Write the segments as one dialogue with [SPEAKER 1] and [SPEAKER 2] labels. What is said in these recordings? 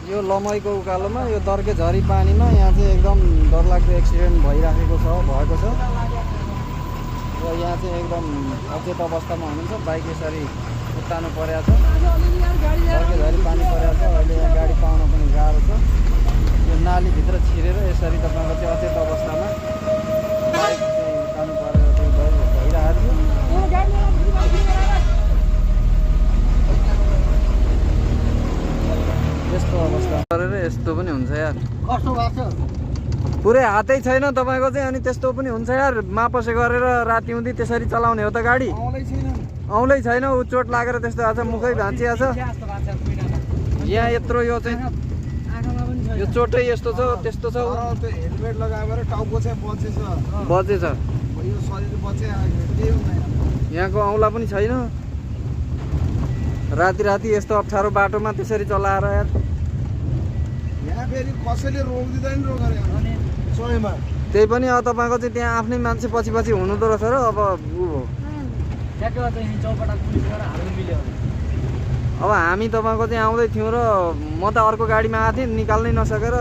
[SPEAKER 1] यो लमैको उकालोमा यो दर्के झरी पानीमा यहाँ चाहिँ एकदम डरलाग्दो एक्सिडेन्ट भएको छ र यहाँ चाहिँ एकदम अचेत अवस्थामा हुनुहुन्छ। बाइक यसरी उत्तानो परेको छ, दर्के झरी पानी परेको छ। अहिले यहाँ गाडी पाउन पनि गाह्रो छ। यो नालीभित्र छिरेर यसरी तपाईँको चाहिँ अचेत अवस्थामा बाइक चाहिँ उत्तानो परेर चाहिँ भइरहेको थियो। यस्तो अवस्था गरेर यस्तो पनि हुन्छ यार,
[SPEAKER 2] कस्तो भएको छ
[SPEAKER 1] पुरै हातै छैन तपाईँको चाहिँ। अनि त्यस्तो पनि हुन्छ यार, मापसे गरेर राति हुँदी त्यसरी चलाउने हो त गाडी? आउँदै छैन। ऊ चोट लागेर त्यस्तो आएको छ, मुखै भाँचिया छ। यहाँ यत्रो यो चाहिँ यो चोटै यस्तो छ त्यस्तो छ।
[SPEAKER 2] हेलमेट लगाएर टाउको चाहिँ
[SPEAKER 1] बचेछ,
[SPEAKER 2] यो शरीर बचे।
[SPEAKER 1] यहाँको औँला पनि छैन। राति राति यस्तो अप्ठ्यारो बाटोमा त्यसरी चलाएर यार,
[SPEAKER 2] यहाँ फेरि कसैले रोक्दिँदैन रोकेर सोहीमा।
[SPEAKER 1] त्यही पनि अब तपाईँको चाहिँ त्यहाँ आफ्नै मान्छे पछि पछि हुनुहुँदो रहेछ र अब ऊ हो। अब हामी तपाईँको चाहिँ आउँदै थियौँ र म त अर्को गाडीमा आएको थिएँ, निकाल्नै नसकेर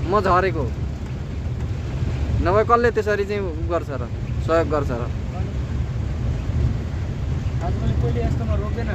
[SPEAKER 1] म झरेको। नभए कसले त्यसरी चाहिँ उ गर्छ र सहयोग गर्छ र?
[SPEAKER 2] आजकल कोहीले यस्तोमा रोक्दैन।